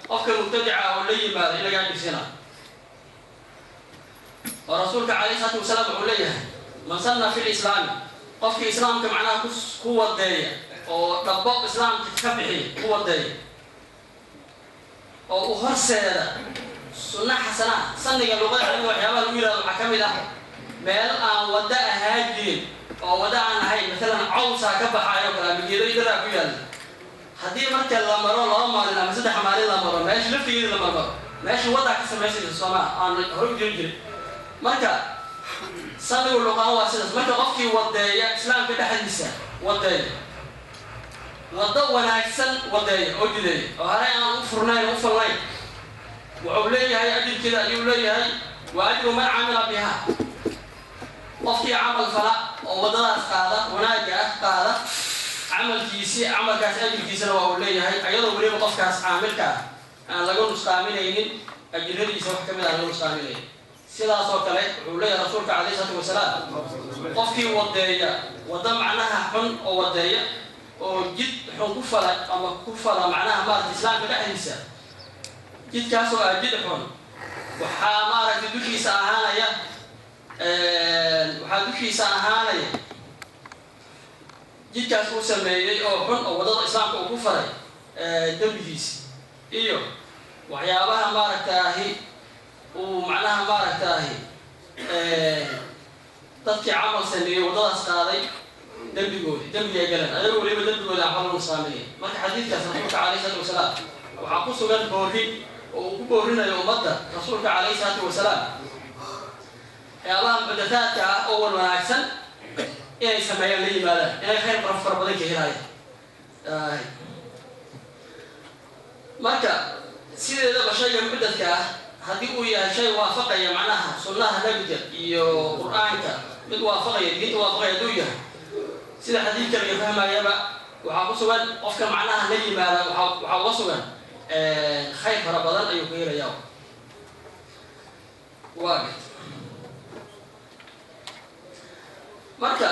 Qofka mubtadica oo la yimaado in laga ajirsiinayo. Oo rasuulka calayhi salaatu wasalaam wuxuu leeyahay man sanna fi lislaami, qofkii islaamka macnaha ku wadeeya oo dhabo islaamka ka bixiya ku wadeeya oo u horseeda sunna xasanaha. Sanniga luqada carabiga waxyaabaha lagu yihahdo waxaa ka mid ah meel aan waddo ahaa jirin oo waddo aan ahayn, maalan cawsaa ka baxaayo kale ama geedo daraa ku yaalla. Haddii marka la maro 2 maalin ama 3 maalin la maro, meesha laftigeeda la marmaro, meesha waddaa ka samaysaysa soomaa aan hore u jiri jirin. Marka sannigu luqaan waa sidaas. Marka qofkii wadeeya islaamka dhexdiisa wadeeya waddo wanaagsan, wadeeya oo jideeya oo hore aan u furnayn u falnayn, wuxuu leeyahay ajirkeeda ayuu leeyahay. Wa ajru man camila biha, qofkii camal fala oo waddadaas qaada wanaagga ah qaada camalkiisi, camalkaas ajirkiisana waa uu leeyahay, ayadoo weliba qofkaas caamilka ah aan laga nusqaaminaynin ajiradiisa wax ka mid aan laga nusqaaminaynin. Sidaas oo kale wuxuu leeyahay rasuulka calayhi salaatu wasalaam qofkii wadeeya waddo macnaha xun oo wadeeya oo jid xun ku fala ama ku fala macnaha maaragtay islaamka dhexdiisa, jidkaas oo ah jid xun, waxaa maaragtay dushiisa ahaanaya, waxaa dushiisa ahaanaya jidkaas uu sameeyey oo xun oo waddada islaamka uu ku faray dembigiisa iyo waxyaabaha maaragtaahi uu macnaha maaragtaahi dadkii camal sameeyey waddadaas qaaday dembigoodi, dembiga ay galeen ayagoo weliba dembigooda aan waxba lagu saameeyey. Marka xadiidkaas rasuulka calayhi salaatu wasalaam waxaa ku sugan boorin oo uu ku boorinayo ummadda rasuulka calayhi salaatu wasalaam waxyaabaha muxdathaadka ah oo wan wanaagsan inay sameeyaan, la yimaadaan, inay khayr fara badan ka helayaan. Marka sideedaba shayga muxdadka ah haddii uu yahay shay waafaqaya macnaha sunnaha nabiga iyo qur-aanka, mid waafaqaya diinta waafaqaya hadduu yahay, sida xadiidka laga fahmayaba waxaa ku sugan qofka macnaha la yimaada waxaa uga sugan khayr fara badan ayuu ka helayaa. Waa mid. Marka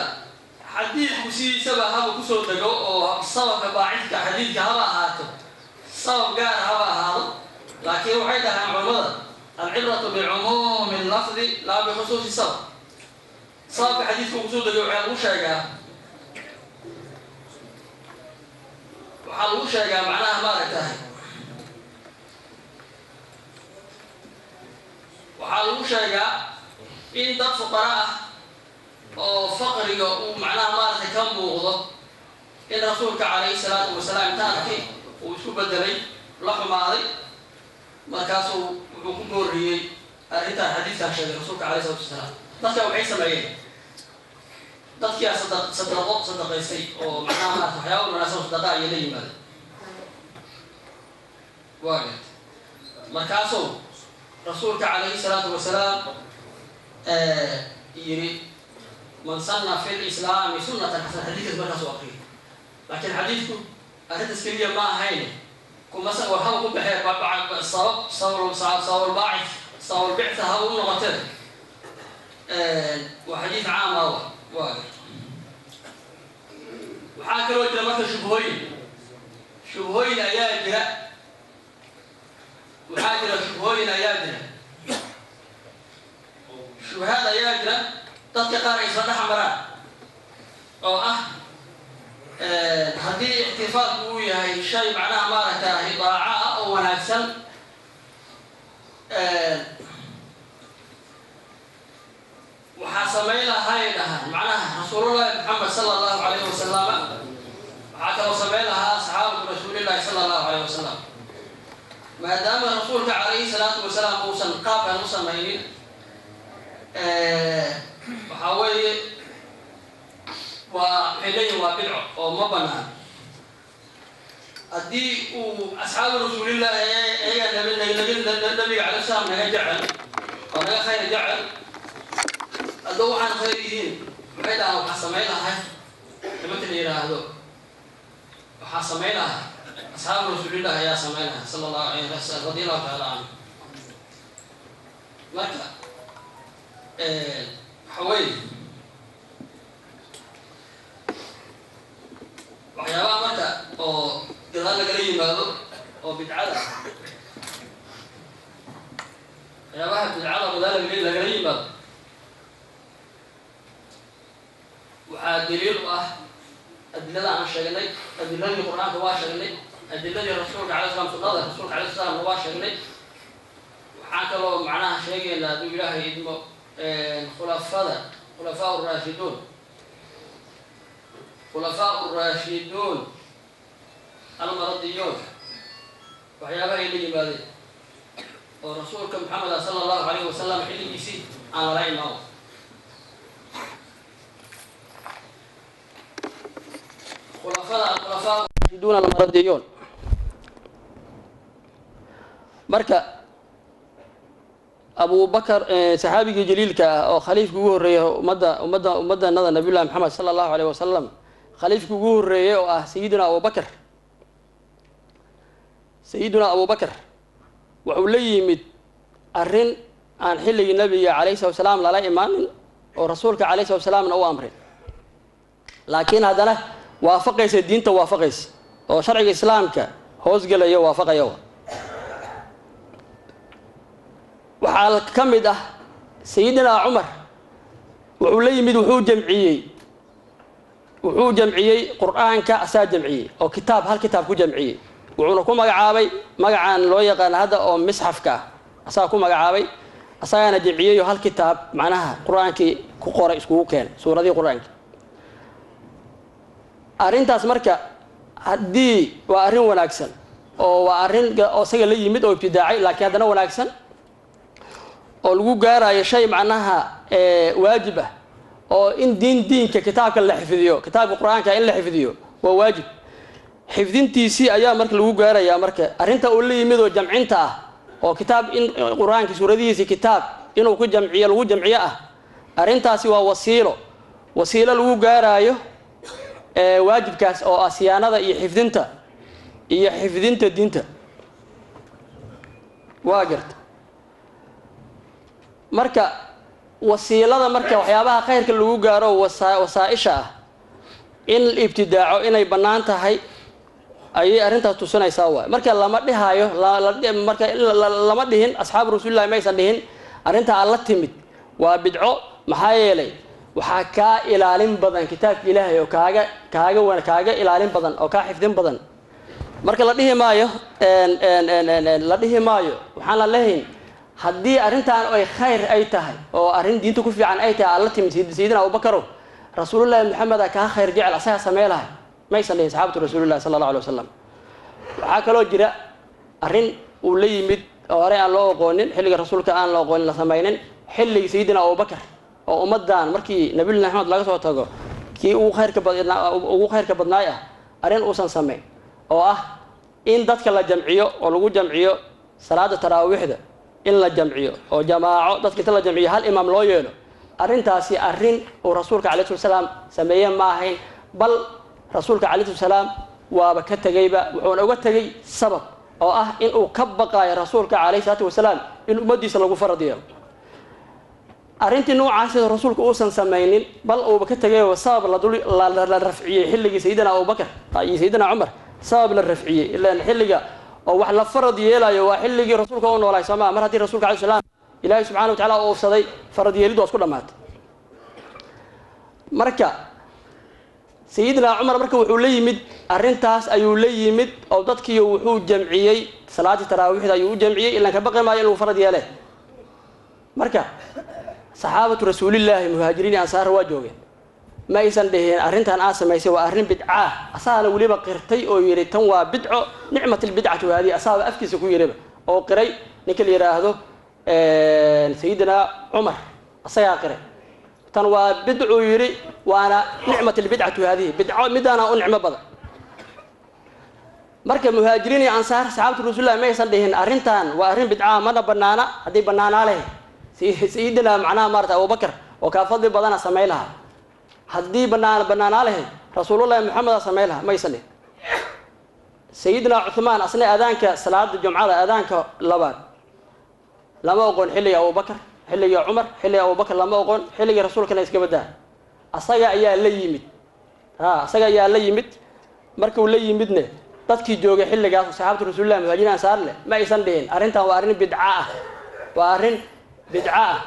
xadiidku sidiisaba haba kusoo dego oo sababka baacidka xadiidka haba ahaato sabab gaar haba ahaado, laakiin waxay dhahaan culamada alcibratu bicumuumi lafdi laa bikhusuusi sabab. Sababka xadiidka uu kusoo dego waxaa lagu sheegaa, waxaa lagu sheegaa macnaha maaragtahay, waxaa lagu sheegaa in dad fuqara ah oo faqriga uu macnaha maaragtay ka muuqdo in rasuulka calayhi salaatu wasalaam inta arkay uu isku bedelay, la xumaaday, markaasuu wuxuu ku booriyey arrintan xadiidkan sheegay rasuulka calayhi salaatu wasalaam. Dadka waxay sameeyeen dadkiyaa sadaqo sadaqaystay oo macnaha maarata waxyaaba wanaagsan oo sadaqa ayay la yimaadeen. Waa gartay. Markaasuu rasuulka calayhi salaatu wasalaam yiri man sanna fi lislaami sunnatan xasana. Xadiidkaas markaasuu aqriyay, laakiin xadiidku arrintaas keliya ma ahayn, kuma haba ku baxee sabab sababulbaacid sababulbictha haba u noqotee, waa xadiid caam ah. Waa gartay. Waxaa kaloo jira marka shubhooyin, shubhooyin ayaa jira, waxaa jira shubhooyin ayaa jira, shubhaad ayaa jira dadka qaar ay isla dhex maraan oo ah haddii ixtifaalku uu yahay shay macnaha maaragtay daaco ah oo wanaagsan, waxaa samayn lahay dhahaan macnaha rasuulullahi maxamed sala allahu calayhi wasalama, waxaa kaloo samayn lahaa asxaabatu rasuulillahi sala allahu calayhi wasalam. Maadaama rasuulka calayhi salaatu wasalaam uusan qaabkan u samaynin, waxaa weeye waa waxay leeyihin waa bidco oo ma banaan. Haddii uu asxaabu rasuulillahi iyaga nabiga calayhi salaam naga jecel oo naga khayr jecel, hadduu waxaan khayr yihiin maxay dhahaan waxaa samayn lahay nimanka la yidhaahdo, waxaa samayn lahaa asxaabu rasuulillahi ayaa samayn lahaa sala allahu alayhi wasalam radi allahu tacaala canhu. Marka waxa weeye waxyaabaha marka oo gadaal lagala yimaado oo bidcada lagala yimaado. Waxaa daliil u ah adilada aan sheegnay, adiladii Qur-aanka waa sheegnay, adiladii rasuulka alay slam, sunnada rasuulka alay slamna waa sheegnay. Waxaan kaloo macnaha sheegaynaa hadduu Ilaahay idmo khulafada, khulafaa raashiduun, khulafaa raashiduun almaradiyuun, waxyaabaha ay la yimaadeen oo rasuulka Maxameda sala allahu alayhi wasalam xilligiisii aan lala imaamo. Khulafada alkhulafaa raashiduun almaradiyuun. Marka Abu Bakar, saxaabigii jaliilka ah oo khaliifkii ugu horreeyey ummadda ummaddanada Nabiyullahi Maxamed sala allahu alayh wasalam, khaliifkii ugu horreeyey oo ah Sayidina Abubakar, Sayiduna Abubakar wuxuu la yimid arrin aan xilligii nabiga calayhi salatu wasalaam lala imaanin oo rasuulka calayhi salatu wasalaamna u amrin, laakiin haddana waafaqaysa diinta, waafaqaysa oo sharciga islaamka hoosgelayo, waafaqaya. Waxaa ka mid ah Sayidina Cumar wuxuu la yimid, wuxuu jamciyey Qur-aanka, asaa jamciyey oo kitaab, hal kitaab ku jamciyey, wuxuuna ku magacaabay magacaan loo yaqaano hadda oo misxafka ah. Asaa ku magacaabay, asagaana jamciyey oo hal kitaab macnaha Qur-aankii ku qoray, iskugu keenay suuradihii Qur-aanka. Arrintaas marka haddii waa arrin wanaagsan oo waa arrin oo isaga la yimid oo ibtidaacay, laakiin haddana wanaagsan oo lagu gaarayo shay macnaha waajib ah oo in diinka kitaabka la xifdiyo, kitaabka Qur-aanka in la xifdiyo waa waajib. Xifdintiisii ayaa marka lagu gaarayaa. Marka arrinta uu la yimid oo jamcinta ah oo kitaab in Qur-aanka suuradihiisi kitaab inuu ku jamciyo, lagu jamciyo ah, arrintaasi waa wasiilo lagu gaaraayo waajibkaas oo ah siyaanada iyo xifdinta diinta. Waa garta. Marka wasiilada, marka waxyaabaha khayrka lagu gaaro wasaa-isha ah in ibtidaaco inay bannaan tahay ayay arrintaas tusinaysaa waay. Marka lama dhihayo, marka lama dhihin, asxaabu rasuulillahi maysan dhihin arrinta aad la timid waa bidco, maxaa yeelay waxaa kaa ilaalin badan kitaabka Ilaahay oo kaaga ilaalin badan oo kaa xifdin badan. Marka la dhihi maayo, la dhihi maayo. Waxaan la lehayn haddii arrintan ay khayr ay tahay oo arrin diinta ku fiican ay tahay aad la timid Sayidina Abubakarow, Rasuulullahi Maxameda kaa khayr jecel, asagaa samee lahay, maysan dhihin saxaabatu rasuulillahi sala allahu alay wasalam. Waxaa kaloo jira arrin uu la yimid oo horey aan loo aqoonin, xilliga rasuulka aan loo aqoonin, la samaynin xilligii Sayidina Abubakar, oo ummaddan markii Nabiyullahi Maxamed laga soo tago kii ugu khayrka badnaay ah, arrin uusan samayn oo ah in dadka la jamciyo oo lagu jamciyo salaada taraawiixda, in la jamciyo oo jamaaco dadka inta la jamciyo hal imaam loo yeelo. Arrintaasi arrin uu rasuulka alayhi salatu wasalaam sameeye ma ahayn, bal rasuulka alayhi salatu wasalaam waaba ka tegeyba, wuxuuna uga tegey sabab oo ah in uu ka baqaayo rasuulka calayhi salaatu wasalaam in ummaddiisa lagu farad yeelo. Arrintii noocaasi rasuulka uusan samaynin, bal uuba ka tegay, sabab la rafciyey xilligii Sayidina Abubakar iyo Sayidina Cumar, sabab la rafciyey, ilaan xilliga oo wax la farad yeelayo waa xilligii rasuulka u noolaay, soo maa? Mar haddii rasuulka alayhi salaam Ilaahay subxana wa tacala u oofsaday, farad yeelid waa isku dhamaatay. Marka Sayidina Cumar marka wuxuu la yimid arrintaas ayuu la yimid oo dadkii wuxuu jamciyey salaaddii taraawiixda ayuu u jamciyey, ilaan ka baqi maayo in lagu farad yeele. Marka saxaabatu rasuulillaahi, muhaajiriin iyo ansaar, waa joogeen, ma aysan dhihin arrintan aad samaysay waa arrin bidcaah. Asaana weliba qirtay oo yidhi tan waa bidco, nicmat albidcatu haadihi, asaaba afkiisa ku yidhiba oo qiray. Ninka la yidhaahdo Sayidina Cumar asagaa qiray, tan waa bidcuu yidhi, waana nicmat albidcatu haadihi, bidco midaana u nicmo badan. Marka muhaajiriin iyo ansaar, saxaabatu rasuulillahi, ma aysan dhihin arrintan waa arrin bidcaa, mana banaana. Haddii banaanaa leh Sayidina macnaha maarata Abubakar oo kaa fadli badana samay lahaa, haddii banaanaa lahayd Rasuulullahi Maxameda samay lahaa, maysan dhihin. Sayidina Cuthmaan asna aadaanka salaada jumcada, aadaanka labaad lama oqon xilliga Abubakar, xilliga Cumar, xilliga Abubakar lama oqon, xilligii rasuulkana iska badaa. Asaga ayaa la yimid, ha, asaga ayaa la yimid. Markuu la yimidne dadkii joogay xilligaas, saxaabatu rasuulillahi, muhaajiriin ansaar leh, ma aysan dhihin arrintan waa arrin bidca ah, waa arrin Bidco ah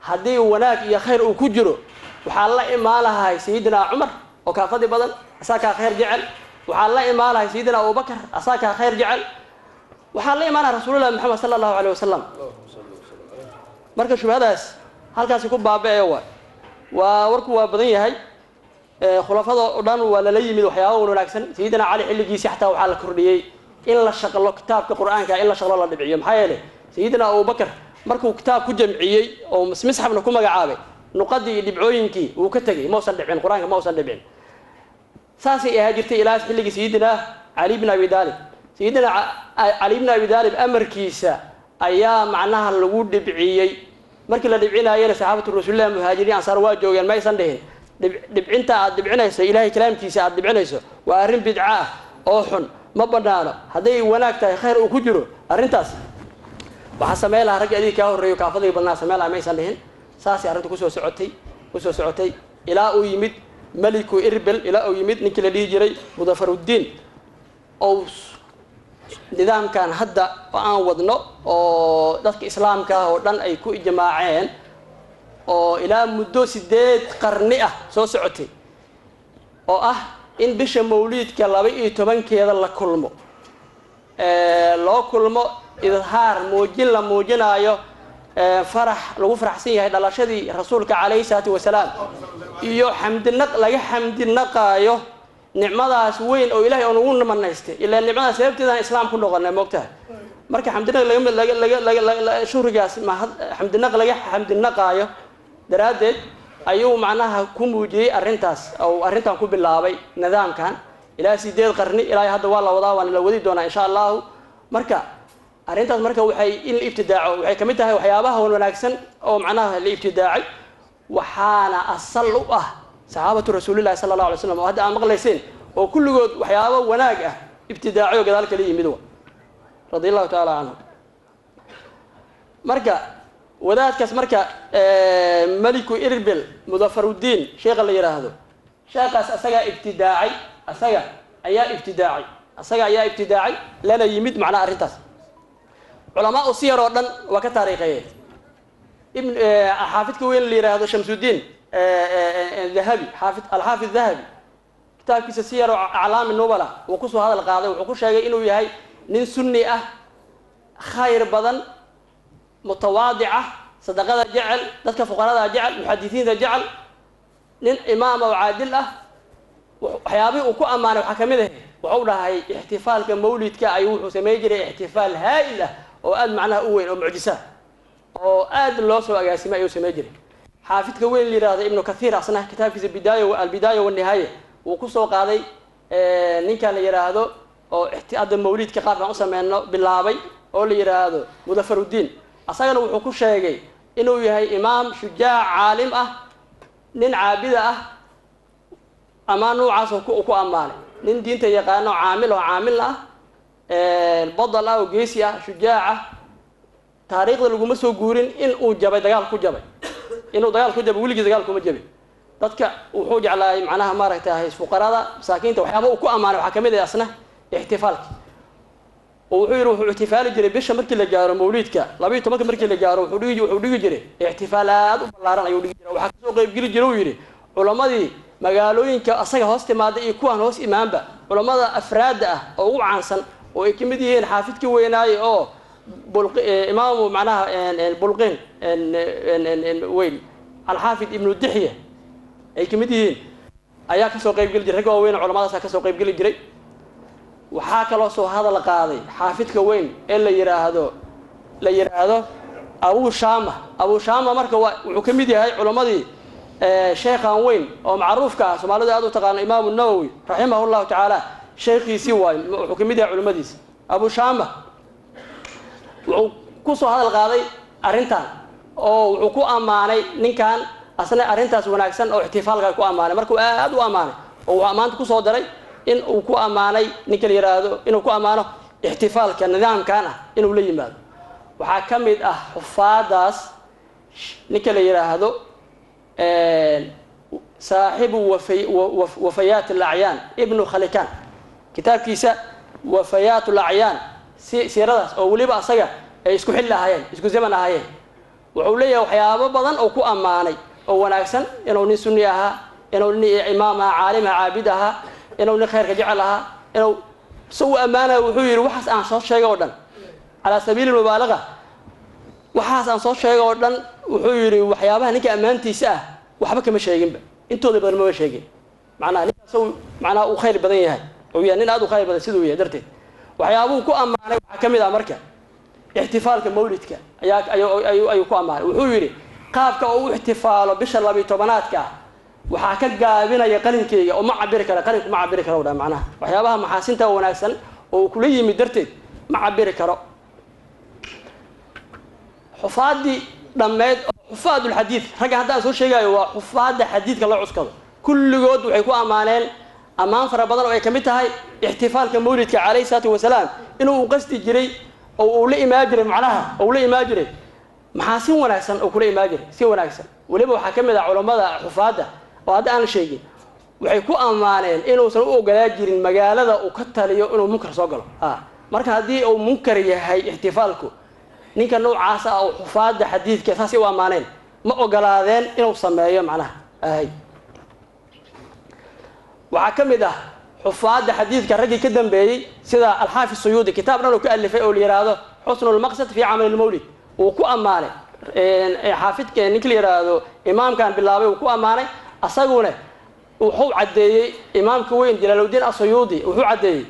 haddii wanaag iyo khayr uu ku jiro, waxaa la imaan lahay Sayidina Cumar oo kaa fadli badan, asaa kaa khayr jecel. Waxaa la imaan lahay Sayidina Abubakar, asaa kaa khayr jecel. Waxaa la imaan lahay Rasuulullahi Maxamed sala Allahu aleyh wasalam. Marka shubhadaas halkaasi ku baaba-ee. Waa warku waa badan yahay. Khulafada oo dhan waa lala yimid waxyaaba wanaagsan. Sayidina Cali xilligiisii xataa waxaa la kordhiyey in la shaqlo kitaabka Qur-aanka, in la shaqlo, la dhibciyo. Maxaa yeelay, Sayidina Abubakar markuu kitaab ku jamciyey oo misxafna ku magacaabay, nuqadii iyo dhibcooyinkii wuu ka tegey, mausan dhibcin Qur-aanka, ma usan dhibcin. Saasay ahaa jirtay ilaa xilligii Sayidina Cali bn Abi Daalib. Sayidina Cali bn Abi Daalib amarkiisa ayaa macnaha lagu dhibciyey. Markii la dhibcinaayena saxaabatu rasuulilah, muhaajiriin, ansaar waa joogeen. Maysan dhihin dhibcinta aad dhibcinayso, Ilahay kalaamkiisa aad dhibcinayso, waa arrin bidco ah oo xun, ma banaano. Hadday wanaag tahay, khayr uu ku jiro arrintaas, waxaa samey lahaa raggi adiga kaa horreeyo, kaa fadliga badnaa samey lahaa. Maysan dhihin. Saasay arrintu kusoo socotay, kusoo socotay ilaa uu yimid meliku Irbel, ilaa uu yimid ninkii la dhihi jiray Mudafaruddiin, oo nidaamkan hadda oo aan wadno oo dadka islaamka ah oo dhan ay ku ijmaaceen, oo ilaa muddo 8 qarni ah soo socotay, oo ah in bisha mawliidka 12-keeda la kulmo, loo kulmo idhaar, muujin la muujinaayo farax lagu faraxsan yahay dhalashadii Rasuulka calayhi salaatu wasalaam, iyo xamdinaq laga xamdinaqaayo nicmadaas weyn oo Ilahay oo nagu manaystay. Ilaa nicmadaas sababteedaan islaam ku noqonay, moogtahay. Marka xamdinaq laga laga laga shukrigaas, xamdinaq laga xamdinaqaayo daraaddeed ayuu macnaha ku muujiyey arrintaas oo arrintan ku bilaabay nidaamkan. Ilaa 8 qarni ilaa hadda waa la wadaa, waana la wadi doonaa insha Allahu. Marka arrintaas marka waxay in la ibtidaaco waxay kamid tahay waxyaabaha wanaagsan oo macnaha la ibtidaacay. Waxaana asal u ah saxaabatu rasuulillahi sala Allahu alay slam oo hadda aad maqlayseen, oo kulligood waxyaabo wanaag ah ibtidaacay oo gadaal kala yimid wa, radia Allahu tacaala canhu. Marka wadaadkaas, marka meliku Irbel Mudafaruddiin sheekha la yidhaahdo, sheekhaas asagaa ibtidaacay, asaga ayaa ibtidaacay, asaga ayaa ibtidaacay lana yimid macnaha arrintaas. Culamaa u siyar oo dhan waa ka taariikheeyeen. Ibn xaafidka weyn la yidhaahdo Shamsuddiin Dahabi, xaafid Alxaafid Dahabi, kitaabkiisa Siyar Aclaami Nubala wuu kusoo hadal qaaday. Wuxuu ku sheegay inuu yahay nin sunni ah, khayr badan, mutawaadic ah, sadaqada jecel, dadka fuqarada jecel, muxadisiinta jecel, nin imaam oo caadil ah. Waxyaabihii uu ku ammaanay waxaa kamid ah, wuxuu dhahay ixtifaalka mawlidka ayuu wuxuu samayn jiray ixtifaal haa'il ah oo aada macnaha u weyn oo mucjisa oo aad loo soo agaasimay ayuu samayn jiray. Xaafidka weyn la yihahdo Ibnu Kathiir asna kitaabkiisa Bidaaya, Albidaaya Wanihaaya, wuu kusoo qaaday ninkan la yidhaahdo oo hadda mawliidka qaabkaan u sameyno bilaabay oo la yidhaahdo Mudafaruddiin. Asagana wuxuu ku sheegay inuu yahay imaam shujaac, caalim ah, nin caabida ah. Amaan noocaas ku ammaanay: nin diinta yaqaano, caamil oo caamilna ah, badal ah oo geesi ah, shujaac ah. Taariikhda laguma soo guurin in uu jabay, dagaal ku jabay, inuu dagaal ku jabay. Weligii dagaal kuma jabin. Dadka wuxuu jeclaayay macnaha maaragtay fuqarada, masaakiinta. Waxyaaba uu ku ammaanay waxaa kamid ah asna ixtifaalki, oo wuxuu yidhi wuxuu ixtifaali jiray bisha markii la gaaro mawliidka 12-ka markii la gaaro, wuxuu dhigi jiray ixtifaal aad u ballaaran ayuu dhigi jiray. Waxaa kasoo qeybgeli jiray, uu yidhi, culammadii magaalooyinka asaga hoos timaada iyo kuwaan hoos imaanba, culammada afraadda ah oo ugu caansan, oo ay kamid yihiin xaafidkii weynaaye oo imaamu macnaha Bulqin weyn, Alxaafid Ibnu Dixya ay kamid yihiin, ayaa kasoo qeybgeli jiray. Ragga waaweyn culamadaasa kasoo qeybgeli jiray. Waxaa kaloo soo hadal qaaday xaafidka weyn ee la yidhaahdo Abu Shama. Abu Shama marka waa wuxuu ka mid yahay culammadii sheekhan weyn oo macruufka ah, Soomaalidu aad u taqaano, Imaamu Nawowi raximah Llahu tacaala, sheekhiisii waayo. Wuxuu ka mid yahay culimmadiisa. Abu Shama wuxuu kusoo hadal qaaday arrintan oo wuxuu ku ammaanay ninkan asna arrintaas wanaagsan oo ixtifaalka ku ammaanay. Markuu aad u ammaanay oo wuxuu ammaanta kusoo daray in uu ku ammaanay ninka la yidhaahdo, inuu ku ammaano ixtifaalka nidaamkan ah inuu la yimaado. Waxaa ka mid ah xufaadaas ninka la yidhaahdo saaxibu Wafayaat Alacyaan, Ibnu Khalikan, kitaabkiisa Wafayaat Alacyaan, si siiradaas oo weliba asaga ay isku xilli ahaayeen, isku zaman ahaayeen. Wuxuu leeyahay waxyaabo badan oo ku ammaanay oo wanaagsan, inuu nin sunni ahaa, inuu nin imaam ahaa, caalim ahaa, caabid ahaa, inuu nin khayrka jecel ahaa, inuu se u ammaanaya. Wuxuu yidhi waxaas aan soo sheegay oo dhan calaa sabiili mubaalaga, waxaas aan soo sheegay oo dhan, wuxuu yidhi waxyaabaha ninka ammaantiisa ah waxba kama sheeginba, intooda badan maba sheegin. Macnaha ninkaas macnaha uu khayr badan yahay, uu yahay nin aad u khayr badan siduu yahay darteed. Waxyaabuhu ku ammaanay waxaa ka mid ah marka ixtifaalka mawlidka ayaa ayuu ku ammaanay. Wuxuu yidhi qaabka oo u ixtifaalo bisha 12aadka ah waxaa ka gaabinaya qalinkeyga oo ma cabiri karo, qalinku ma cabiri karo dha. Macnaha waxyaabaha maxaasinta wanaagsan oo uu kula yimid darteed ma cabiri karo. Xufaaddii dhammeyd oo xufaadulxadiid, ragga hadda aan soo sheegayo waa xufaadda xadiidka loo cuskado, kulligood waxay ku ammaaneen ammaan fara badan oo ay ka mid tahay ixtifaalka mawlidka calayhi salaatu wasalaam inuu u qasdi jiray oo uu la imaan jiray, macnaha uu la imaan jiray maxaasin wanaagsan oo kula imaan jiray si wanaagsan. Weliba waxaa ka mid ah culammada xufaadda oo hadda aan sheegin, waxay ku ammaaneen inuusan u ogolaa jirin magaalada uu ka taliyo inuu munkar soo galo. Marka haddii uu munkar yahay ixtifaalku, ninka noocaas ah oo xufaadda xadiidka saasay u ammaaneen ma ogolaadeen inuu sameeyo macnaha ahay. Waxaa ka mid ah xufaadda xadiidka raggii ka dambeeyey sida Alxaafis Suyuudi, kitaab dhan oo ka alifay oo la yidhaahdo Xusnu lmaqsad fi camali lmawlid, wuu ku ammaanay xaafidka ninka la yidhaahdo imaamkan bilaabay, wuu ku ammaanay. Asaguna wuxuu caddeeyey, imaamka weyn Jalaaludiin Asuyuudi wuxuu caddeeyey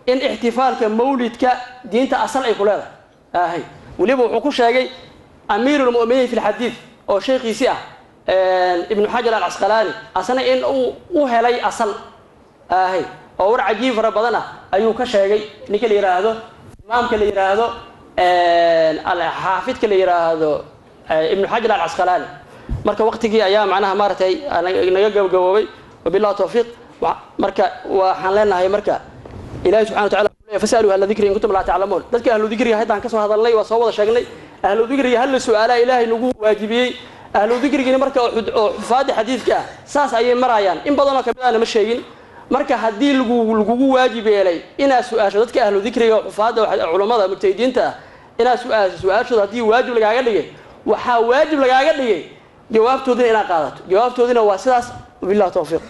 in ixtifaalka mawlidka diinta asal ay ku leedahay ahay. Weliba wuxuu ku sheegay amiirulmu'miniin fi lxadiid oo sheekhiisi ah Ibnu Xajar Alcasqalaani asna in uu u helay asal ahay, oo war cajiib fara badan ah ayuu ka sheegay ninka la yidhaahdo imaamka la yidhaahdo xaafidka la yidhaahdo Ibnu Xajar Alcasqalaani. Marka waqtigii ayaa macnaha maaragtay naga gabagaboobay, wabillahi tawfiiq. Marka waxaan leenahay marka Ilahi subxana wa tacala fasalu ahla dikri in kuntum laa taclamuun. Dadka ahlu dikriga haddaan ka soo hadalnay, waa soo wada sheegnay. Ahlu dikriga hal la su-aalaa Ilaahay nagu waajibiyey. Ahlu dikrigina marka oo xufaadda xadiidka ah saas ayay marayaan, in badanoo kamid ahna ma sheegin. Marka haddii lagugu waajib yeelay inaad su-aasho dadka ahlu dikriga oo xufaadda culammada mujtahidiinta ah, inaad su-aasho su-aashooda haddii waajib lagaaga dhigay, waxaa waajib lagaaga dhigay jawaabtoodina inaad qaadato. Jawaabtoodina waa sidaas. Wabillahi tawfiiq.